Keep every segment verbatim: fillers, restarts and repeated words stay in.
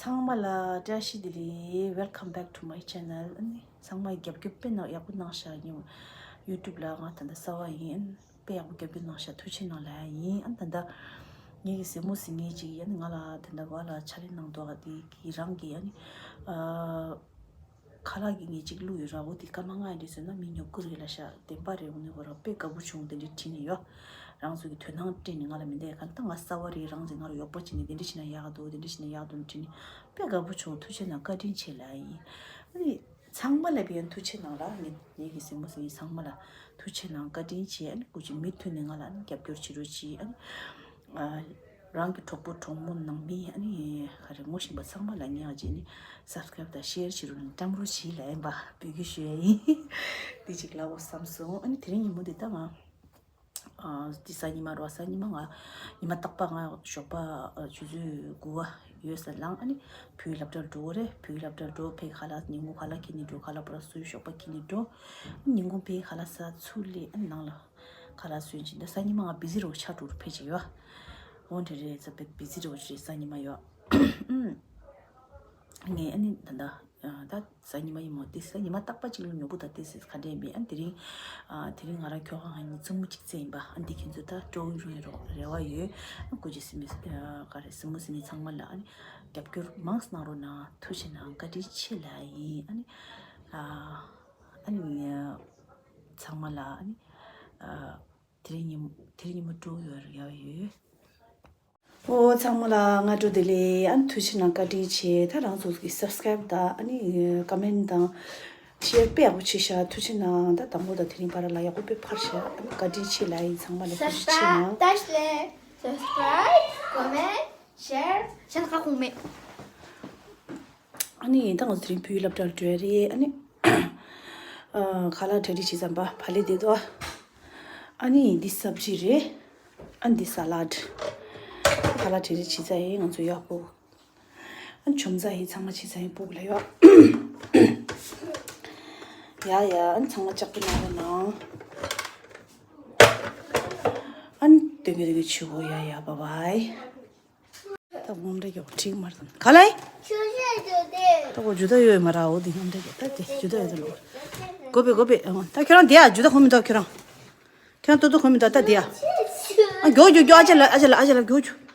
ཚང་མ་ལ་བཀྲ་ཤིས་བདེ་ལེགས། Welcome back to my channel. ཨ་ནི་ཚང་མ་རྒྱབ་སྐྱོར་དཔེ་ནང་ཡག་པོ་གནང་ཤག་ཡིན། YouTube་ལ་ང་ད་ལྟ་གསར་པ་ཡིན། དཔེ་ཡག་པོ་རྒྱབ་སྐྱོར་གནང་ཤག་ཐུགས་རྗེ་གནང་ལབ་ཡིན། ཨ་ནི་ད་ལྟ་ངེད་ཀྱི་གཟིགས་མོ་གཟིགས་མཁན་ཅིག་ཡིན། ང་ལ་ད་ལྟ་བ་ལ་ཕྱག་ལས་གནང་འདུག་ག་དེ་གི་རང་གི་ཨ་ནི་ཨ། ཁ་ལག་གི་ངས་གཅིག་བླུགས་ཡོད་ར། འོ་དེ་སྐར་མ་ལྔ་ཡིན་དུས་ཟེར་ན་མི་ཉོབ་ཀྱི་རེད་ལབ་ཤག་བདེན་པ་རེད། འོ་ནི་འོ་ར་དཔེ་དགའ་པོ་བྱུང་། དེ་འདྲས་བྲིས་ནས་ཡོད། རང་ཚོ་གི་དོ་སྣང་སྤྲད་ནས་ང་ལ་མི་འདའ་ག་ད་ང་གསར་པ་རེད། རང་ཚོས་ང་ལ་ཡོག་པ་བྱས་ནས་དེ་འདྲས་བྱས་ན་ཡག་འདུག་དེ་འདྲས་བྱས་ན་ཡག་འདུག་བྲིས་ནས་དཔེ་དགའ་པོ་བྱུང་། ཐུགས་རྗེ་གནང་། བཀའ་དྲིན་ཆེ་ལབ་ཡིན། ཨ་ནི་ཚང་མ་ལ་ཕན་ཐུགས་རྗེ་གནང་ལ། ངེད་ངེད་ཀྱི་གཟིགས་མོ་གཟིགས་མཁན་ཚང་མ་ལ་ཐུགས་རྗེ་གནང་། བཀའ་དྲིན་ཆེ། ཨ་ནི་སྐུ་མཁྱེན་མུ་མཐུད་ནས་ང་ལ་ཨ་ནི་རྒྱབ་སྐྱོར་བྱེད་རོགས་གྱིས། ཨ་ནི་ཨ། རང་གི་གྲོགས་པོ་གྲོགས་མོ་ནང་མི་ཨ་ནི་ག་རེ་ངོ་ཤེས་པ་ཚང་མ་ལ་ངས་ཨ་ཅེ་ནི་subscribe་དང་share་བྱེད་རོགས་གནང་། བཀྲམ་རོགས་གྱིས་ལབ་ཡིན་པ་འབོད་སྐུལ་ཞུ་ཡ་ཡིན། འདི་གཅིག་ལབ་དགོས་བསམ་སོང་། ཨ་ནི་དེ་རིང་ཉིན་མོ་འདི་ལྟ་ང་ཨ་འདི་གཟའ་ཉི་མ་རེད་པ། གཟའ་ཉི་མ་ང་ཉི་མ་རྟག་པར་ང་ཞོགས་པ་ཨ་ཆུ་ཚོད་དགུ་པ་ཡོལ་ས་ལངས། ཨ་ནི་བོད་ཡིག་སློབ་གྲྭར་འགྲོ་གི་རེད། བོད་ཡིག་སློབ་གྲྭར་འགྲོ། ཕ་གི་ཁ་ལག་ཉིན་གུང་ཁ་ལག་ཁྱེར་ནས་འགྲོ། ཁ་ལག་པུ་ར་སོས། ཞོགས་པ་ཁྱེར་ནས་འགྲོ། ཉིན་གུང་ཕ་གི་ཁ་ལག་ཟ། ཚུར་སླེབས། ཨ་ནི་ནང་ལ་ཁ་ལག་སོན་ཅིང་། ད་གཟའ་ཉི་མ་ང་བི་ཟི་རེད་པ། ཕྱག་དྲུག་རུ་ཕེབས་ཀྱི་ཡོད། འོ་འདྲ་རེད། ཙ་པེ་བི་ཟི་རེད་པ་ཅིག་རེད་གཟའ་ཉི་མ་ཡོད། ངས་ཨ་ནི་ད་ད་ད་གཟའ་ཉི་མ་ཡིན་མོ། དེ་གཟའ་ཉི་མ་རྟག་པ་གཅིག་ལ་ཉོབ་པོ་དང་དེ་ཟེར་ག་འདྲས་མེད། ཨ་དེ་རིང་ཨ་དེ་རིང་ང་རང་ཁྱོ་ག་ང་གཉིས་བཙུན་མོ་གཅིག་བཙལ་ཡིན་པ། ཨ་འདི་ཁྱེད་ཚོ་ད་སྤྲོ་བོ་རུ་ཡོང་རོགས་རེ་བ་ཡོད། ཨ་སྐུ་མཁྱེན་གཟིགས་མོ་གཟིགས་ག་རེ་གཟིགས་མོ་གཟིགས་མཁན་ཚང་མ་ལ་ཨ་ནི་རྒྱབ་སྐྱོར་མང་ཙམ་གནང་རོགས་གནང་། ཐུགས་རྗེ་གནང་། བཀའ་དྲིན་ཆེ་ལབ་ཡིན། ཨ་ནི་ཨ། ཨ་ནི་ཚང་མ་ལ་ཨ་ནི་ཨ་དེ་རིང་ཉིན་དེ་རིང་ཉིན་མོ་སྤྲོ་ཡོད་ཡོད་ཡོད། ཨོ་ཚང་མ་ལ་སྔ་དྲོ་བདེ་ལེགས། ཨ་ནི་ཐུགས་རྗེ་གནང་། བཀའ་དྲིན་ཆེ། ད་རང་ཚོ་གི་subscribe་དང་ཨ་ནི་comment་དང་share་དཔེ་ཡག་པོ་བྱས་ཤག་ཐུགས་རྗེ་གནང་། ད་དང་པོ་དང་དེ་རིང་བར་ལ་ཡག་པོ་དཔེ་ཕར་བཞག་ཨ་ནི་བཀའ་དྲིན་ཆེ་ལབ་ཡིན། ཚང་མ་ལ་ཐུགས་རྗེ་ཆེ་གནང་། Subscribe, comment, share. ཤ་ཁ་ཁུང་མེད། ཨ་ནི་ད་ང་ཚོ་དེ་རིང་བོད་ཡིག་སློབ་གྲྭར་འགྲོ་ཡ་རེད། ཨ་ནི་ཨ་ཁ་ལག་གྲ་སྒྲིག་བྱེད་ཙམ་པ་ཕ་ལེ་དེ་དོ། ཨ་ནི་འདི་སབ་ཇི་རེད། ཨ་འདི་ས་ལད། ཁ་ལག་གྲ་སྒྲིག་བྱེད་ཙམ་ཡིན་ང་ཚོ་ཡག་པོ། ཨ་འཇམ་ཙག་ཡིན། ཚང་མ་བྱེད་ཙམ་ཡིན། སྤུ་གུ་ལ་ཡོད། ཡ་ཡ། ཨ་ཚང་མ་ལྕགས་པོ་གནང་རོགས་གནང་། ཨ་ནི་སྟོན་གི་སྟོན་གི་ཆུ་བོ། ཡ་ཡ། bye bye། ད་ངོམ་འདྲ་ཡོག་ཁྲིག་མར་དང་ག་ལ་ཡིན། ད་གོ་ཇུ་ད་ཡོད་མ་ར། འོ་དེ་ངོམ་འདྲ་ཡོད། ད་དེ་ཇུ་ད་ཡོད་ད་ལོ། གོ་པེ་གོ་པེ། ཨ་ད་ཁྱོད་རང་དེ་ཡ་ཇུ་ད་ཁོ་མི་འདུག་ཁྱོད་རང་། ཁྱོད་རང་ཏོ་ཏོ་ཁོ་མི་འདུག་ད་དེ་ཡ། ཨ་གྱོ་གྱོ་གྱོ། ཨ་ཅེ་ལ་ཨ་ཅེ་ལ་ཨ་ཅེ་ལ་གྱོ་གྱོ།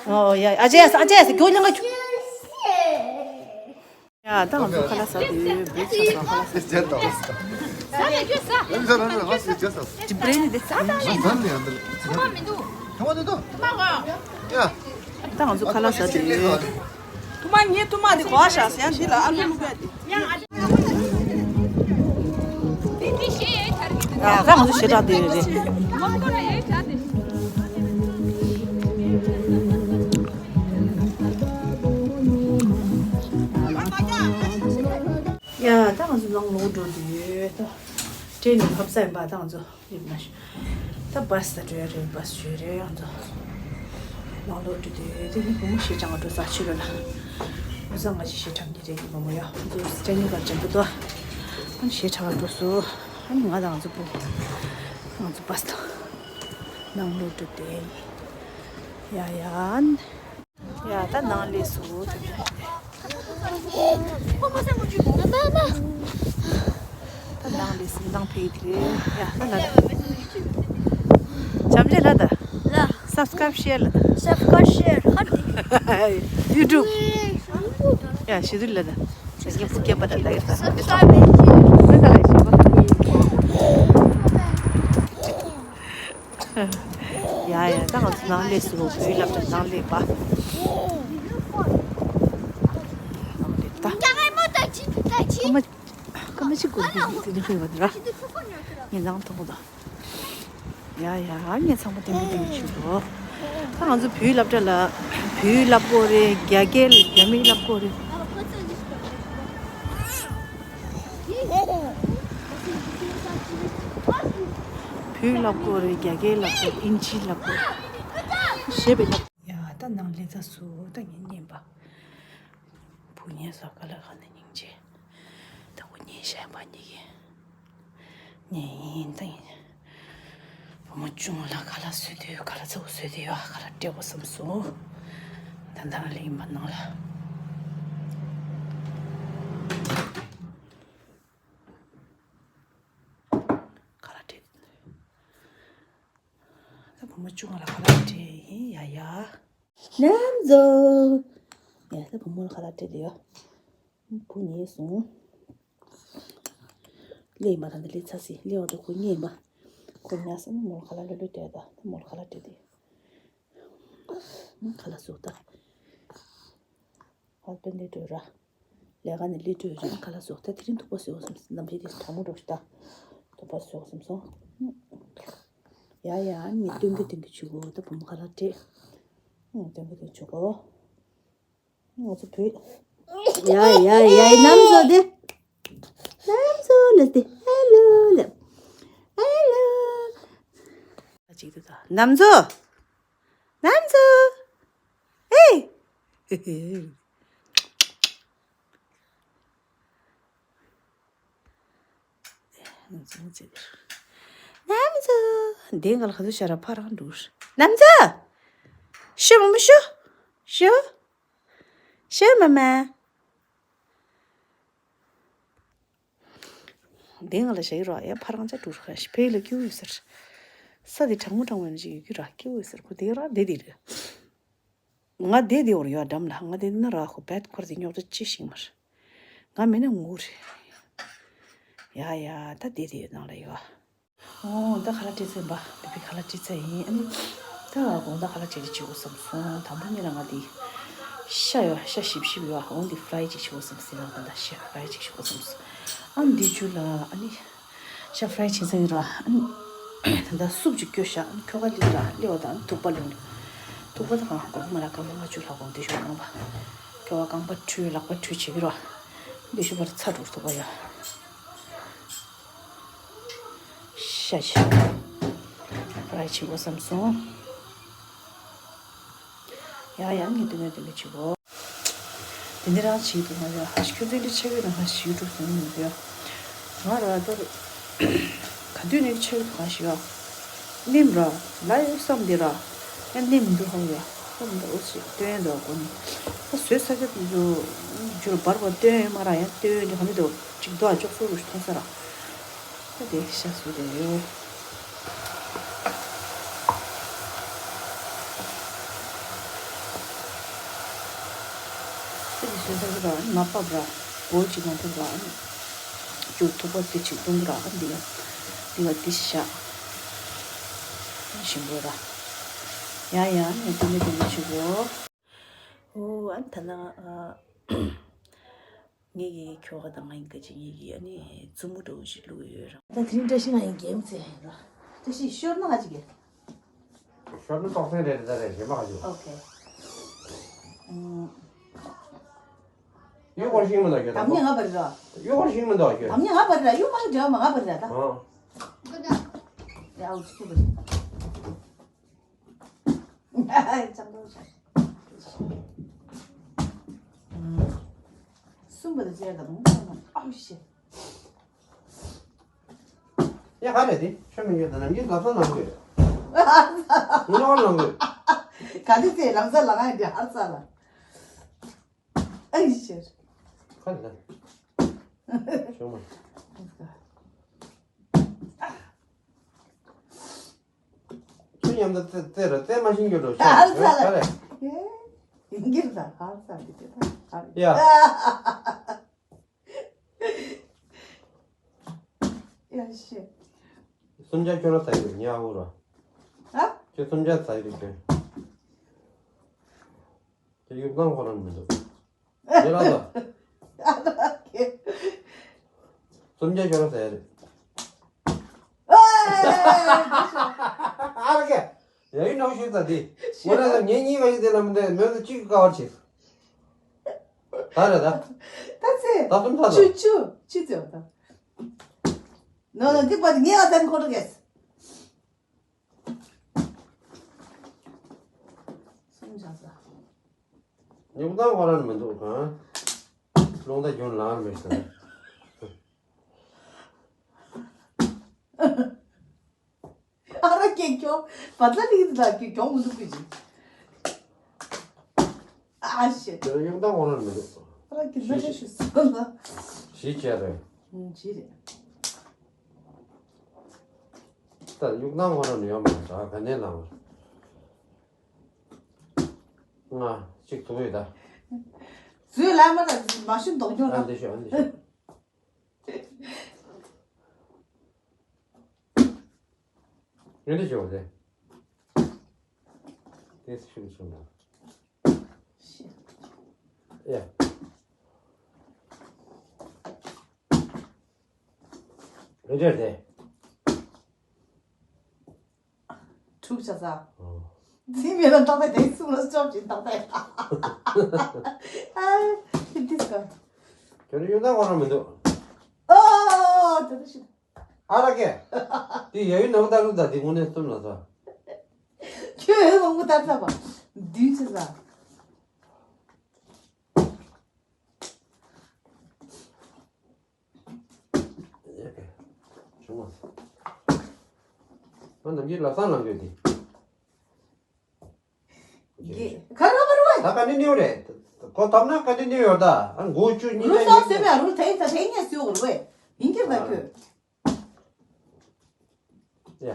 ཨོ་ཡ། ཨ་ཅེ་ཡ་ས་ཨ་ཅེ་ཡ་ས་གྱོ་ཉང་ག་གྱོ། ཡ་ད་ང་ཚོ་ཁ་ལག་ཟ་དུས་བོད་ཆབ་ས་ཁ་ལག་ཟ། ཇི་བྲེ་ནི་དེ། ད་ང་ཚོ་ཁ་ལག་ཟ་དུས། ཐུ་མ་ངའི་ཐུ་མ་དེ་གོ་བ་བཞག་ཟེར་ཡང་འདི་ལ་ཨ་ལུ་ལུ་ག་དེ། ཡ་ད་ང་ཚོ་ཞེ་དྲག་དེ་རེད། ཡ་ད་ང་ཚོ་ནང་ལོག་འགྲོ་དུས་ད་ཏྲེན་ནི་ཕབ་ས་ཡིན་པ། ད་ང་ཚོ་སླེབས་ན་ཤི། ད་བ་སི་ད་འགྲོ་ཡ་རེད། བ་སི་བྱོས་རེད། ང་ཚོ་ནང་ལོག་འགྲོ་དུས་དེ་ནི་བུ་མོ་ཞེ་དྲག་འགྲོ་ས་ཕྱི་ལོ་ལ། བུ་ཚ་ང་ཞིག་ཞེ་དྲག་གི་རེད། ཡིན་བུ་མོ་ཡ་ང་ཚོ་ཏྲེན་ནི་ག་འཇམ་པོ་ཏོ། ཨ་ནི་ཞེ་དྲག་འགྲོ་སོ། ཨ་ནི་ང་དང་ང་ཚོ་བུ་ང་ཚོ་བ་སི་ད་ནང་ལོག་འགྲོ་དུས་ཡ་ཡ་ཨ་ནི། ཡ་ད་ནང་སླེབས་སོང་། ད་ནང་སླེབས་སོང་། ནང་ཕེབས་དེ་རེད། ཡ་ད་ལ་ད། བྱམས་བརྩེ་ལ་ད། ལ། Subscribe share ལ་ད། Subscribe share ཧ་ཏི། YouTube ཡ་ཞི་དུ་ལ་ད། ཞི་དུ་ཕུ་སྐྱེས་པ་ད་ད་ཡ་ད། Subscribe ཡ་ཡ་ད་ང་ཚོ་ནང་སླེབས་སོང་། བོད་ཡིག་སློབ་གྲྭ་ནང་སླེབས་པ། ནང་སླེབས་ད། ཀ་མ་ཀ་མ་ཅིག་གོ་གི་དེ་ནི་ཁོས་བ་དེ་ར། ངས་ནང་ཐོག་ད། ཡ་ཡ་ངས་ཚང་མ་ཏན་ཏན་ཏན་ཞུ་གོ། ད་ང་ཚོ་བོད་ཡིག་སློབ་གྲྭ་ལ་བོད་ཡིག་བསླབ་དགོས་རེད། རྒྱ་སྐད་རྒྱ་མི་བསླབ་དགོས་རེད། བོད་ཡིག་བསླབ་དགོས་རེད། རྒྱ་སྐད་བསླབ་དགོས་རེད། ཨིན་ཇི་བསླབ་དགོས་རེད། ཞེས་པའི་བསླབ། ཡ་ད་ནང་ལས་ཚ་སུ་ད་ངས་ཉན་པ། བུ་ངའི་ས་ཁ་ལ་ཁ་ནས་སྙིང་རྗེ། ད་བུ་ངའི་ཞན་པ་གཉིས་ཀྱི་ཉན་ཡིན་ད་ཡིན། བུ་མོ་ཆུང་ལ་ཁ་ལག་བཟོས་དུས་ཁ་ལག་ཚ་བོ་བཟོས་དུས་ཡ་ཁ་ལག་སྤྲད་དགོས་བསམ་སོང་། ད་ལྟ་རང་ལས་ཡིན་པ་ནང་ལ། ཁ་ལག་སྤྲད། ད་བུ་མོ་ཆུང་བ་ལ་ཁ་ལག་སྤྲད་ཡིན་ཡ་ཡ། ལམ་བཟོ། ཡ་ད་བུ་མོ་ལ་ཁ་ལག་སྤྲད་དེ་ཡ། བུ་ཉལ་སོང་། ལས་མ་ཐག་ནས་ལས་ཚ་སི་ལས་འོ་དོ་ཁོ་ཉལ་མ། ཁོ་ཉལ་སོང་མོ་ལ་ཁ་ལག་ལོས་ལོས་སྤྲད་ད་ད་མོ་ལ་ཁ་ལག་སྤྲད་དེ། ཁ་ལག་བཟོ་ད། ཧོ་པན་ལས་སྤྲོད་ར། ལས་ཀ་ནས་ལས་སྤྲོད་ར་ཁ་ལག་བཟོ་ད་དེ་རིང་ཐུག་པ་བཟོ་བསམ་ལམ་ཕྱེད་དེ་དྲང་མོ་འགྲོ་ཤི་ད། ཐུག་པ་བཟོ་བསམ་སོང་། ཡ་ཡ་ངས་སྟོན་གི་སྟོན་གི་བྱུག་གོ་ད་བུ་མོ་ཁ་ལག་སྤྲད། ངས་སྟོན་གི་སྟོན་བྱུག་གོ། ང་ཚོ་བུད། ཡ་ཡ་ཡ་ནམ་བཟོ་དེ། ནམ་བཟོ་ལ་དེ་ཧེ་ལོ་ལ། ཧེ་ལོ། ཅིག་ཏུ་ད་ནམ་བཟོ། ནམ་བཟོ། ཧེ། ནམ་བཟོ། འདི་ང་ལ་ག་ཚོད་ཤར་ར་ཕ་རང་འགྲོ། ནམ་བཟོ། ཤི་མ་མ་ཤི། ཤི། ཤི་མ་མ། འདི་ང་ལ་ཞེ་གི་རོ་ཡ་ཕ་རང་ཅག་འགྲོ་ར་ཤི་ཕེ་ལ་སྐྱིད་པོ་ཡོད་ཟེར། ས་དེ་གྲང་མོ་གྲང་མོ་ཡིན་ཅིག་ཡོད་ཀྱི་ར་སྐྱིད་པོ་ཡོད་ཟེར་ཁོ་དེ་ར་བསྡད་དེ་རེད། ང་བསྡད་དེ་བོར་ཡོད་འགྲམ་ལ་ང་བསྡད་ན་ར་ཁོ་བད་ཁོར་དེ་རྙོག་དྲ་ཅི་ཞིག་མར། ང་མེད་ན་ངུ་རེད། ཡ་ཡ་ད་བསྡད་དེ་ཡོད་ནང་ལ་ཡོད། ཨོ་ད་ཁ་ལག་སྤྲད་ཚར་ཡིན་པ་བི་བི་ཁ་ལག་སྤྲད་ཚར་ཡིན། ཨ་ནི་ད་དགོང་དག་ཁ་ལག་སྤྲད་ཅིག་བྱེད་དགོས་བསམ་སོང་། དང་པོ་ཉིད་ལ་ང་དེ་ཤ་ཡོད་ཤ་ཞིབ་ཞིབ་ཡོད་འོང་དེ་ཧྥ་རའི་ཅིག་བྱེད་དགོས་བསམ་སོང་། ང་ད་ཤ་ཧྥ་རའི་ཅིག་བྱེད་དགོས་བསམ་སོང་། ཨ་ནི་འདི་ཆུ་ལ་ཨ་ནི། ཤ་ཧྥ་རའི་བྱེད་ཚར་ཡིན་ར། ཨ་ནི་ད་ལྟ་སུབ་ཅིག་སྐྱོ་ཤ་ཨ་ནི་ཁྱོ་ག་ལི་ར་ལི་བ་དང་ཐུག་པ་ལོན། ཐུག་པ་དང་སྒོར་མོ་ལ་སྐར་མ་ལྔ་བཅུ་ལྷག་གོང་དེ་ཞུ་གནང་བ། ཁྱོ་ག་རྐང་པ་འཁྲུས་ལག་པ་འཁྲུས་བྱེད་ཀྱི་ར། འདི་ཞུ་བར་ཚ་འགྲོ་ཐུག་པ་ཡ། ཤ་ཤ་ཧྥ་རའི་བྱེད་དགོས་བསམ་སོང་། ཡ་ཡ་ངས་དུ་མེད་དུ་མེད་བྱེད་དགོས། དེ་འདི་རང་བྱེད་དུ་མ་ཡོད་ཧ་ཤི་ཁྱོད་ཚོའི་འདི་ཆེ་གི་ན་ཧ་ཤི་ཡུ་ཊུབ་ཟེར་ནི་མི་འདུག་ཡ། ང་ར་ད་ག་དུས་ནས་ཆེ་གི་ཧ་ཤི་ཡ། ནིམ་ར་ལ་ཡོད་བསམ་དེ་ར་ཡ་ནིམ་འདུག་ཧ་ཡ། ཧ་མི་འདུག་ཨོ་ཤི་སྟོན་འདུག་གོ་ནི་ཧ་བཟོས་ས་ཆ་དེ་ཚོ་ཇུར་བར་བ་སྟོན་ཡོད་མ་ར་ཡ་སྟོན་འདི་ཧ་མི་འདུག་ཅིག་རྡོ་ཨ་ཅོག་སོ་རུ་ཐོང་ས་ར། ད་དེ་ཤ་སུ་རེད། ད་དེ་སུ་ས་རུ་ར་མ་པབ་ར་སྒོ་ཅིག་མ་ཐུབ་ར། ཅུ་ཐུག་པ་དེ་ཅིག་བཏུང་ར་འདི་ལ་འདི་ལ་དེ་ཤ་ཞིམ་པོ་ར། ཡ་ཡ་ནས་དེ་ནས་དེ་ནས་ཆུ་བོ། ཨོ་ཨ་ད་ན་ཨ། ངེད་ཀྱི་ཁྱོ་ག་དང་ང་ཡིན་ག་ཅི་ངེད་ཀྱི་ཨ་ནི་བཙུན་མོ་འདྲ་བོ་ཞིག་བླུགས་ཡོད་རང་། ད་དེ་རིང་བཀྲ་ཤིས་ང་ཡིན་རྒྱལ་མོ་ཚེ་ཡིན་ར། བཀྲ་ཤིས་ཤོར་ན་ང་ཅི་གེ། ཤོར་ན་ཏོག་ཚན་རེད་ད་རེད་རེད་མ་ག་ཅུ། ཨོ་ཁེ། ཨུམ། ཡོད་སྐོར་ཤིང་མི་འདུག་ཁྱོད་དམ་ཉེ་ང་བར་ར། ཡོད་སྐོར་ཤིང་མི་འདུག་ཁྱོད། དམ་ཉེ་ང་བར་ར་ཡོད་མ་འདྲ་མ་ང་བར་ར་ད། ཨོ། ཡ་ཨོ་ཅི་ཅི་བར། ལྕང་ཏོག་ཆ། གསུམ་པ་དང་བཅས་དང་མོ་ཨའུ་ཤེ། ཡ་ག་རེད་དེ་ཆོས་མི་ཡོད་དང་ནམ་རྒྱུན་ལབ་ས་ནང་དགོས། ངོ་ལོག་ནང་དགོས། ག་དེ་དེ་ལམ་ས་ལ་ང་ཡི་འདི་ཧར་ས་ལ། ཨའི་ཤེ། ག་རེད་ད། ཆོས་མ། ཁྱོད་མཉམ་དུ་རྩེ་རྩེ་ར་རྩེ་མ་ཤེས་རྒྱུ་འགྲོ་ཤག་ཨ་ལ་ལ། ག་རེ། ཡིན་གྱི་རེད་ད་ཧ་ས་གི་དེ་ད་ཧ། ཡ། ཡ་ཤེ། སུམ་ཆ་ཁྱོད་ར་ཟ་ཡི་རེད་ཉ་འུ་ར། ཨ། ཁྱོད་སུམ་ཆ་ཟ་ཡི་རེད་ཁྱོད། དེ་ཡུག་དང་ཁོ་རང་མི་འདུག་ཡ་ལ་ད། སུམ་བརྒྱ་ཤོར་ཟེར་རེད། ཨ་ར་ཀེ། ཡ་ཡུ་ནོ་ཤུ་ད་དེ། ངོ་ན་ད་ངེད་གཉིས་ཀ་ཡི་དེ་ལ་མི་འདྲ་མོས་ད་གཅིག་གི་ཀ་བར་བྱེད། ད་རེད་ད། ད་ཚེ། ད་སུམ་ད་ད། ཆུ་ཆུ་ཆུ་ཚེ་བ་ད། ནོ་ནོ་འདི་པ་ངེད་ཨ་ད་ནི་ཁོ་ར་ཀེ། སུམ་བརྒྱ་ས། ཉོག་དང་ཁོ་རང་མི་འདུག་ག་རླུང་རྟ་རྒྱུན་ལངས་མི་སྲིད། ཨ་ར་ཀེ་གྱོང་བ་ད་ལི་ད་ཀེ་གྱོང་མི་འདུག་གི་ཅི། ཨ་ཤེ། དེ་ལ་གཡུག་དང་ངོ་ར་མི་འདུག་ར་གི་ན་ཤ་ཤུ་སོ་ན། ཞི་བྱས་རེད། ཞི་རེད། ད་གཡུག་དང་ངོ་ར་མི་ཡོང་མ་རེད། ད་ག་ནས་ལངས་པ། ང་གཅིག་ཐུག་ཡོད་ད། ཟོས་ལ་མ་ད་མ་ཤུ་འདོག་ཉོ་ཨ་ར། འདི་ཤོད་ཨ་འདི་ཤོད། ཡོད་འདི་ཤོད་རེད། དེ་ཤུ་ཤུ་ན། ཡ། ཡོད་འདྲ་རེད། དྲུག་བྱ་ས། ཨོ། ཚིག་མེད་ལ་ཏག་ཏག་དེ་གསུམ་ལ་སྐྱོབ་ཅིག་ཏག་ཏག་ཨ། ཧི་ཏིས་ཀ་ཁྱོད་ཡོད་ན་དབང་ར་མི་འདུག་ཨོ། དེ་ད་ཤི། ཨ་ར་ཀེ། དེ་ཡ་ཡུ་ནང་ལྟ་ལུགས་ད་དེ་དངོས་གནས་གསུམ་ལ་ས། ཁྱོད་ཡོད་ལོང་གུ་ལྟར་ས་པ། བདུན་བྱ་ས། ཡ་ཀེ། བྱུང་བ། ང་ནམ་རྒྱུན་ལབ་སང་ལབ་ཡོད་དེ། ག་ར་བར་བ། ད་ག་ནས་ནེའུ་རེད། གོ་ཐོབ་ན་ག་ནས་ནེའུ་ཡོད་ད། ཨ་མགོ་བཅུ་གཉིས་རུ་ན་སོགས་ཡིན། སེམས་ཡ་རུ་དེ་ད་དེ་ངས་སུ་ཡོད་རུ་བས། ཡིན་གྱི་ད་ཁྱོད། ཡ།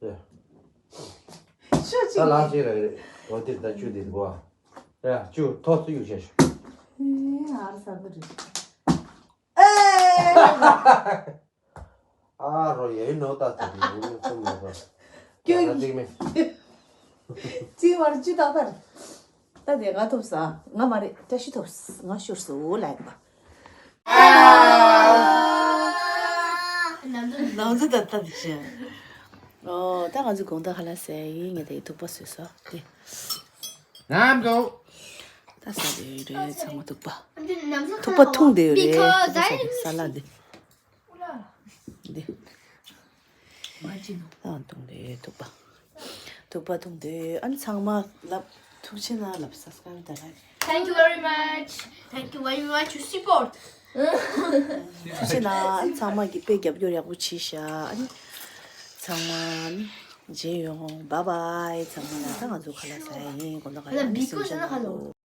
ཡ། ཤོ་ཅི། ད་ལག་ཅི་རེད་རེད། འོ་དེ་ད་བཅུ་དེ་འདུག་ཨ། ཡ་བཅུ་ཐོག་སུ་ཡུག་བྱས་ཤོག་ཨེ་ཨ་ར་ས་གི་རེད། ཨེ། ཨ་རོ་ཡའི་ནོ་ད་ཚ་གི་ཡུ་ནི་ཚོ་མ་ཚོ། ཀྱོ་ཡ་ཡི། ཚིག་མེད། ཚིག་མར་ཅི་ཏག་ཏག་རེད། ད་དེ་ང་ཐོབ་ས། ང་མ་རེད། བཀྲ་ཤིས་ཐོབ་ས། ང་ཤོར་སོ་ལ་ཡིན་པ། ལང་ཚོ་ད་ལྟ་དེ་བྱས། ཨོ་ད་ང་ཚོ་དགོང་དག་ཁ་ལག་ཟས་ཡིན། ངས་དེ་ཐུག་པ་བཟོས་སོ་དེ། ནམ་དུ། ད་ཟ་དེ་རེད་ཚང་མ་ཐུག་པ། ཐུག་པ་འཐུང་དེ་རེད་ཚང་མ་ཟ་དེ་ས་ལ་དེ། འདི། ཨ་འཐུང་རེད་ཐུག་པ། ཐུག་པ་འཐུང་དེ་ཨ་ནི་ཚང་མ་ལབ་ཐུགས་རྗེ་ཆེ་ན་ལབ་སབ་སི་ཀ་རབ་ད་ར། Thank you very much. Thank you very much to support. ཐུགས་རྗེ་ཆེ་ན་ཨ་ནི་ཚང་མ་གི་དཔེ་རྒྱབ་སྐྱོར་ཡག་པོ་བྱས་ཤག་ཨ་ནི་ཚང་མ་ནི་མཇལ་ཡོང་། བཱའི་བཱའི། ཚང་མ་ལ་ད་ང་ཚོ་ཁ་ལག་ཟ་ཡ་ཡིན། དགོང་དག་ཁ་ལག་མི་སུ་མཇལ་ན་ཧ་ལོ།